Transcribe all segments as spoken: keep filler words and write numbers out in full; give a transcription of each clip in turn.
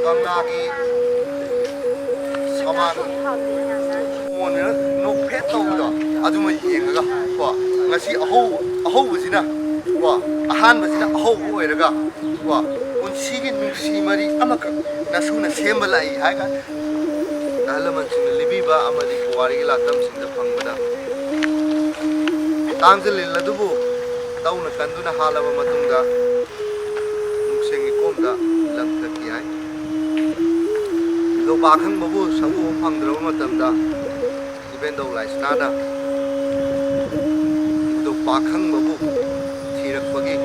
ꯀꯪꯂꯥꯒꯤ ꯁꯃꯥꯟ ꯃꯣꯟꯅ ꯅꯣꯛꯐꯦꯠ ꯇꯧꯕꯗꯣ, ꯑꯗꯨꯃ ꯌꯦꯡꯉꯒ ꯀꯣ, ꯉꯁꯤ ꯑꯍꯧꯕ ꯑꯍꯧꯕꯁꯤꯅ ꯀꯣ, ꯑꯍꯥꯟꯕꯁꯤꯅ ꯑꯍꯧꯕ ꯑꯣꯏꯔꯒ ꯀꯣ, ꯄꯨꯟꯁꯤꯒꯤ ꯅꯨꯡꯁꯤ ꯃꯔꯤ ꯑꯃꯈꯛ ꯅꯁꯨꯅ ꯁꯦꯝꯕ ꯂꯥꯛꯏ ꯍꯥꯏꯒ ꯑꯍꯜ ꯂꯃꯟꯁꯤꯡꯅ ꯂꯤꯕꯤꯕ ꯑꯃꯗꯤ ꯄꯨꯋꯥꯔꯤꯒꯤ ꯂꯥꯛꯇꯝꯁꯤꯡꯗ ꯐꯪꯕꯗ, ꯇꯥꯡꯖ ꯂꯤꯜ ꯑꯗꯨꯕꯨ ꯇꯧꯅ ꯀꯟꯗꯨꯅ ꯍꯥꯠꯂꯕ ꯃꯇꯨꯡꯗ ꯅꯨꯡꯁꯦꯡ ꯏꯀꯣꯝꯗ ꯂꯪꯊꯈꯤ ꯍꯥꯏ꯫ ꯏꯕꯨꯙꯧ ꯄꯥꯈꯪꯕꯕꯨ ꯁꯔꯨꯛ ꯐꯪꯗ꯭ꯔꯕ ꯃꯇꯝꯗ ꯏꯕꯦꯟꯗꯧ ꯂꯥꯏꯁꯅꯥꯅ ꯏꯕꯨꯙꯧ ꯄꯥꯈꯪꯕꯕꯨ ꯊꯤꯔꯛꯄꯒꯤ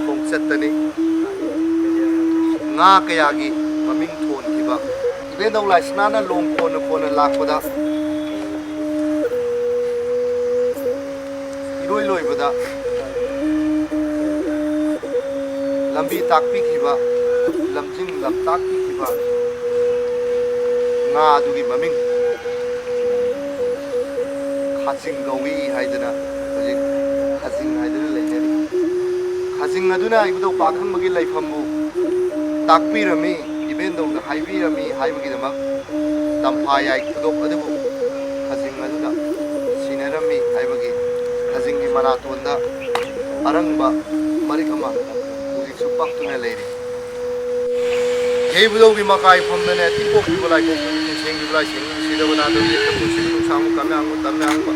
ꯈꯣꯡꯆꯠꯇꯅꯤ ꯉꯥ ꯀꯌꯥꯒꯤ ꯃꯃꯤꯡ ꯊꯣꯟꯈꯤꯕ꯫ ꯏꯕꯦꯟꯗꯧ ꯂꯥꯏꯁꯅꯥꯅ ꯂꯣꯡ ꯀꯣꯟꯅ ꯀꯣꯟꯅ ꯂꯥꯛꯄꯗ ꯏꯔꯣꯏ ꯂꯣꯏꯕꯗ ꯂꯝꯕꯤ ꯇꯥꯛꯄꯤꯈꯤꯕ, ꯂꯝꯖꯤꯡ ꯂꯝꯇꯥꯛꯄꯤꯈꯤꯕ ꯉꯥ ꯑꯗꯨꯒꯤ ꯃꯃꯤꯡ ꯈꯥꯖꯤꯡ ꯀꯧꯏ ꯍꯥꯏꯗꯅ ꯍꯧꯖꯤꯛ ꯈꯥꯖꯤꯡ ꯍꯥꯏꯗꯨꯅ ꯂꯩꯅꯔꯤ꯫ ꯈꯥꯖꯤꯡ ꯑꯗꯨꯅ ꯏꯕꯨꯙꯧ ꯄꯥꯈꯪꯕꯒꯤ ꯂꯩꯐꯝꯕꯨ ꯇꯥꯛꯄꯤꯔꯝꯃꯤ, ꯏꯕꯦꯟꯗꯧꯗ ꯍꯥꯏꯕꯤꯔꯝꯃꯤ ꯍꯥꯏꯕꯒꯤꯗꯃꯛ ꯇꯝꯐꯥ ꯌꯥꯏ ꯈꯨꯗꯣꯞ ꯑꯗꯨꯕꯨ ꯈꯥꯖꯤꯡ ꯑꯗꯨꯗ ꯁꯤꯟꯅꯔꯝꯃꯤ ꯍꯥꯏꯕꯒꯤ ꯈꯥꯖꯤꯡꯒꯤ ꯃꯅꯥꯇꯣꯟꯗ ꯑꯔꯪꯕ ꯃꯔꯤꯛ ꯑꯃ ꯍꯧꯖꯤꯛꯁꯨ ꯄꯛꯇꯨꯅ ꯂꯩꯔꯤ꯫ ꯍꯦ ꯏꯕꯨꯙꯧꯒꯤ ꯃꯀꯥꯏ ꯐꯝꯗꯅꯦ, ꯇꯤꯡꯄꯣꯛꯄꯤꯕ ꯂꯥꯏꯄꯣꯛꯄꯤꯕ, ꯇꯤꯟꯁꯦꯡꯕꯤꯕ ꯂꯥꯏꯁꯦꯡꯕꯤꯕ, ꯁꯤꯗꯕ ꯅꯥꯗꯕ ꯌꯦꯛꯇ ꯄꯨꯟꯁꯤꯕ, ꯅꯨꯡꯁꯥꯡꯕ ꯀꯝꯌꯥꯡꯕ ꯇꯝꯌꯥꯡꯕ,